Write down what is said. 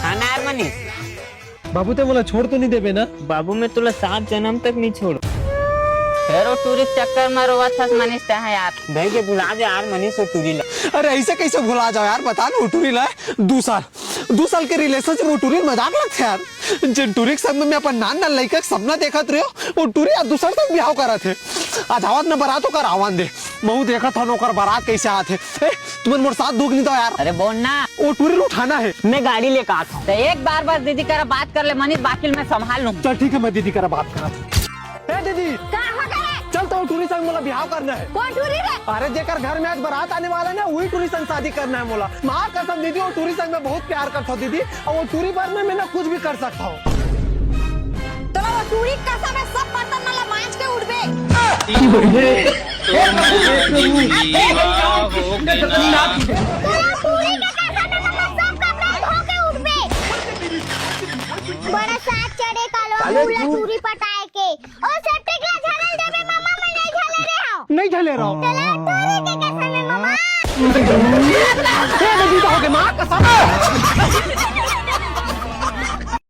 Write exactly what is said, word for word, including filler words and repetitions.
खाना यार मनीष। बाबू, ते मोला छोड़ तो नहीं देबे ना? बाबू, मैं तुला सात जन्म तक नहीं छोड़। फेर वो टूरी के चक्कर में रोवत हस मनीष, ते ह यार। भाई के भुला दे यार मनीष, वो टूरी ला। अरे, ऐसे कैसे भुला जाओ यार, बता ना, वो टूरी ला। दू साल, दू साल के रिलेशनशिप, वो टूरी मजाक लगथे यार। जेन टूरी के संग में मैं अपन नान नान लइका के सपना देखत रहे हो, वो टूरी आज दूसर से बिहाव करत हे। आज आवत न बारात, ओकर आवन दे। महू देखत हन ओकर बारात कैसे आत हे। ए, तुमन मोर साथ दुख नहीं दो यार। अरे बोल ना। वो टूरी ल उठाना है। मैं गाड़ी लेके आता हूँ। तो एक बार बस दीदी करा बात कर ले मनीष, बाकी मैं संभाल लूँ। चल ठीक है, मैं दीदी करा बात करा। ए दीदी। का हो गया? चल तो टूरी संग मोला बिहाव करना है। कौन टूरी रे? अरे जेकर घर में आज बारात आने वाला है ना, वही टूरी संग शादी करना है मोला। माँ कसम दीदी, वो टूरी संग मैं बहुत प्यार करता हूँ दीदी, और वो टूरी पर में मैं ना कुछ भी कर सकता हूँ। तोला वो टूरी कसम है, सब बर्तन मन ला मांज के उठबे। तोला टूरी के कसम है, मतलब सब कपड़ा धो के उठबे। बड़ा साथ चढ़े कालो, मुला टूरी पटाए के। ओ सेप्टिक ला झरल देबे मामा, मैं नहीं झले रे हूँ। नहीं झले रहो। तोला टूरी के कसम है मामा। ए, दीदी तो हो गए, माँ कसम।